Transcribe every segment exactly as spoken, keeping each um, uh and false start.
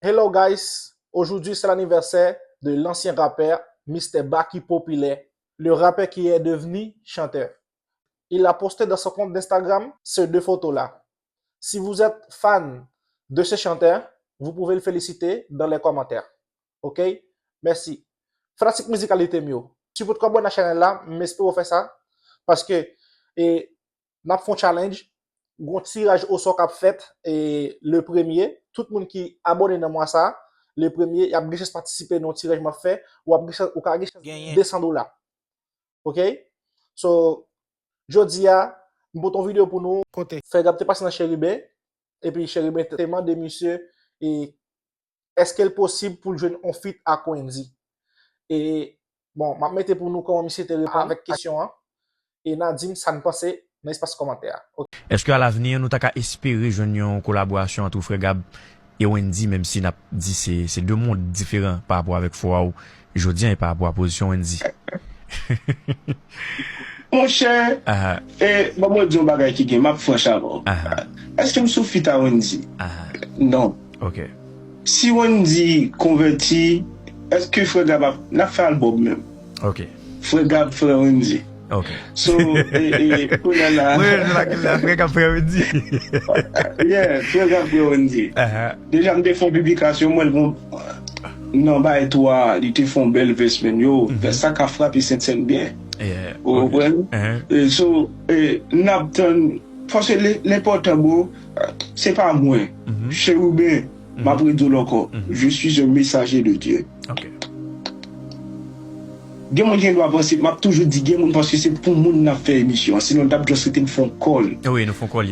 Hello guys, aujourd'hui c'est l'anniversaire de l'ancien rappeur Mister Baky Populaire, le rappeur qui est devenu chanteur. Il a posté dans son compte d'Instagram ces deux photos-là. Si vous êtes fan de ce chanteur, vous pouvez le féliciter dans les commentaires. Ok? Mèsi. Fanatik mizikalite m yo, sipòt kòb mwen nan chanèl la, m espere w fè sa, paske e, n ap fè yon challenge, gon tiraj osò k ap fèt e, le premye. Tout moun ki abòne nan mwa sa, le premye, y ap gen chans patisipe nan yon tiraj m ap fè, w ap gen chans, ou ka gen chans genyen de san dola. Ok? So, jodi a, m pote yon videyo pou nou kote Frè Gab te pase nan Cheriben, epi Cheriben te mande misye e, èske l posib pou l jwenn yon feat ak Wendy. E, bon, m ap mete pou nou kòman misye te reponn avèk kesyon an. E n a di m sa n panse nan espas kòmantè a. Ok. Èske alavni an nou ta ka espere jwenn yon kolaborasyon ant ou Frè Gab e Wendy, menm si n ap di se se de mond diferan pa rapò avèk fwa w jodi a e pa rapò a pozisyon Wendy? Monchè, e, ban mwen di yon bagay ki gen, m ap franch avè w. Èske m sou feat a Wendy? Non. Si Wendy konvèti, èske Frè Gab ap, n ap fè albòm menm? Frè Gab, Frè Wendy. So, e, e, kounye a la. Mwen menm la, Frè Gab, Frè Wendy. Yeah, Frè Gab, Frè Wendy. Deja, m te fè yon piblikasyon, mwen, bon, nan bay tou a, li te fè yon bèl vès, men yo, vès sa ka frape Sentsèn byen. Ou konprann? So, e, n ap tann, paske l enpòtan, bro, se pa mwen. Cheriben, m ap redi w l ankò. Je suis un messager de Dieu. Gen moun ki gen dwa panse, m ap toujou di gen moun paske se pou moun n ap fè emisyon an. Sinon, n t ap just rete n fè yon call.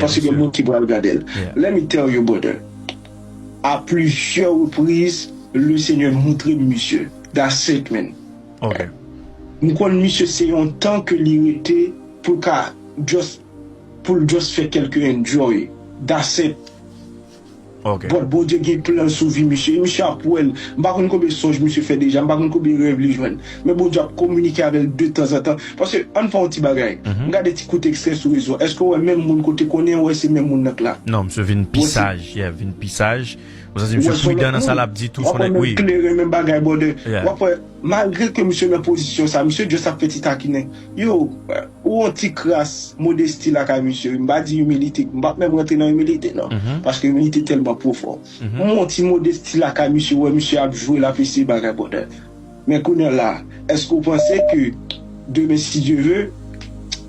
Paske gen moun ki pral gade l. Let me tell you, brother. A plizyè repriz, le Senyè montre m misye. That's it, man. M konn misye se yon tan ke li rete pou l ka just, pou l just fè kèlke enjoy. That's it. But Bondye gen plan sou vi misye. E misye ap wè l. M pa konn konbyen sonj misye fè deja. M pa konn konbyen rèv li jwenn. Men Bondye ap kominike avè l de tanzantan. Paske, ann fè yon ti bagay. M gade ti kout ekstrè sou rezo. Èske w wè menm moun kote konnen w wè se menm moun nan k la? Non, misye vin pi saj. Yeah, vin pi saj. Ou santi misye pridan nan sa l ap di tou. Wi. W ap wè menm kleren, menm bagay, brother. W ap wè, malgre ke misye nan pozisyon sa, misye just ap fè ti takinen. Yo, ou yon ti kras modesti lakay misye, wi. M pa di imilite, m p ap menm rantre nan imilite, non. Paske imilite tèlman pwofon. M yon ti modesti lakay misye, wè misye ap jwe, l ap eseye bagay, brother. Men kounye a la, èske w panse ke demen, si Dye ve,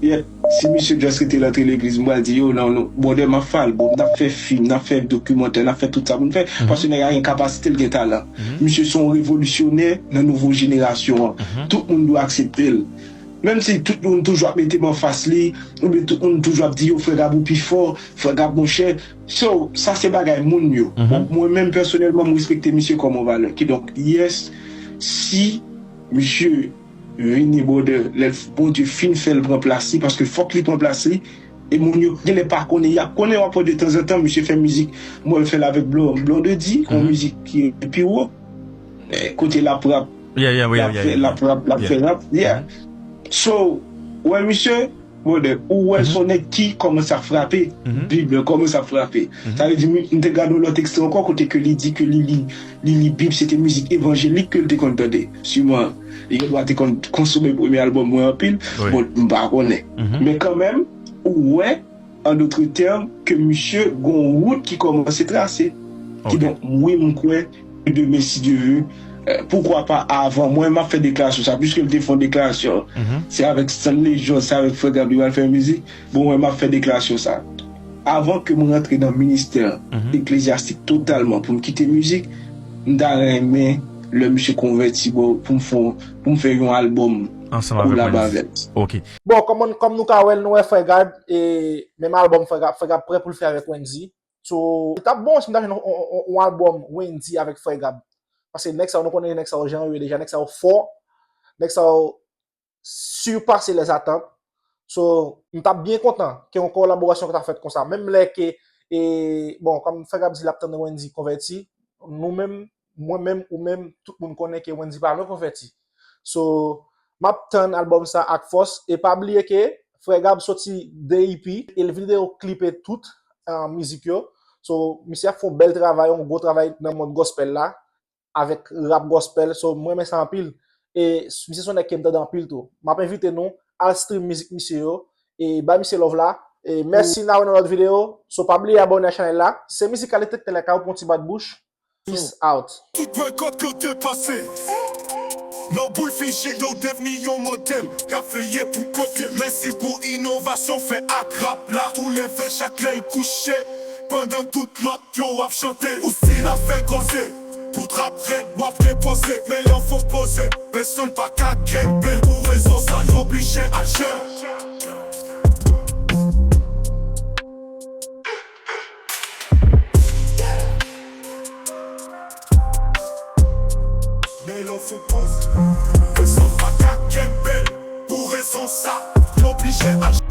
si misye just rete l antre legliz, m pral di, yo, non, non, brother, m ap fè albòm, n ap fè fim, n ap fè dokimantè, n ap fè tout sa pou n fè, paske nèg la gen kapasite, l gen talan. Misye se yon revolisyonè nan nouvo jenerasyon an. Tout moun dwe aksepte l. Menm si tout moun toujou ap mete m anfas li, oubyen tout moun toujou ap di, yo, Frè Gab ou pi fò, Frè Gab monchè. So, sa se bagay moun yo. Bon, mwen menm pèsonèlman, m respekte misye kòm yon valè. Kidonk, yes, si misye vini, brother, lè Bondye fin fè l pran plas li, paske fòk li pran plas li, e moun yo genlè pa konnen, y ap konnen, w ap wè de tanzantan, misye fè mizik, m wè l fè l avèk Blon-, Blondedy, yon mizik ki pi wo. Eh, kote l ap rap, l ap fè rap, l ap fè rap. Yeah. So, w wè misye, brother, ou wè s on nèg ki kòmanse ap frape. Bib lan kòmanse ap frape. Sa vle di, m te gade yon lòt ekstrè ankò kote ke li di ke li li li li Bib, se te mizik evanjelik ke l te konn tande. Siman, li gen dwa te konn konsome premye albòm mwen anpil, bon, m pa konnen. Men kanmenm, ou wè, an dotre tèm, ke misye gon wout ki kòmanse trase. Kidonk, wi, m kwè ke demen, si Dye ve, poukwa pa avan, mwen, m ap fè deklarasyon sa, piske l te fè yon deklarasyon, se avèk Stanley George, se avèk Frè Gab li pral fè mizik, bon, mwen, m ap fè deklarasyon sa. Avan ke m rantre nan ministè eklezyastik totalman pou m kite mizik, m ta renmen, lè misye konvèti, bon, pou m fè, pou m fè yon albòm kolab avè l. Bon, kòm, kòm nou ka wè l, nou wè Frè Gab, e, menm albòm Frè Gab, Frè Gab prè pou l fè avèk Wendy. So, li t ap bon si m ta jwenn yon, yon, yon, yon albòm Wendy avèk Frè Gab. Paske nèg sa yo, nou konnen nèg sa yo jan yo ye deja, nèg sa yo fò, nèg sa yo sipase lèzatant. So, m t ap byen kontan ke yon kolaborasyon ki ta fèt konsa. Menm lè ke, e, bon, kòm Frè Gab di l ap tann Wendy konvèti, nou menm, mwen menm, ou menm, tout moun konnen ke Wendy pa lwen konvèti. So, m ap tann albòm sa ak fòs. E pa bliye ke Frè Gab soti de E P, e l videyo klipe tout, ah, mizik yo. So, misye ap fè yon bèl travay, yon gwo travay nan mond gospel la, avèk rap gospel. So, mwen renmen sa anpil. E misye se yon nèg ke m tande anpil tou. M ap envite nou al stream mizik misye yo. E bay misye love la. E mèsi, n a wè nan lòt videyo. So, pa bliye abòne a chanèl la. Se mizik kalite k te la ka ou pran ti bat bouch. Peace out. Tout boikòt ke w te pase. Nan boul fiji yo devni yon modèl. K ap veye pou kote. Mèsi pou inovasyon fè ak rap la. Ou leve chak lè l kouche. Pandan tout lòt yo ap chante. Ou stil ap fè koze. Pou trap rèd w ap depoze. Men lè w fon poze. Pèsonn pa ka kenbe. Pou rezon sa yo oblije aje. Men lè w fon poze. Pèsonn pa ka kenbe. Pou rezon sa yo oblije aje.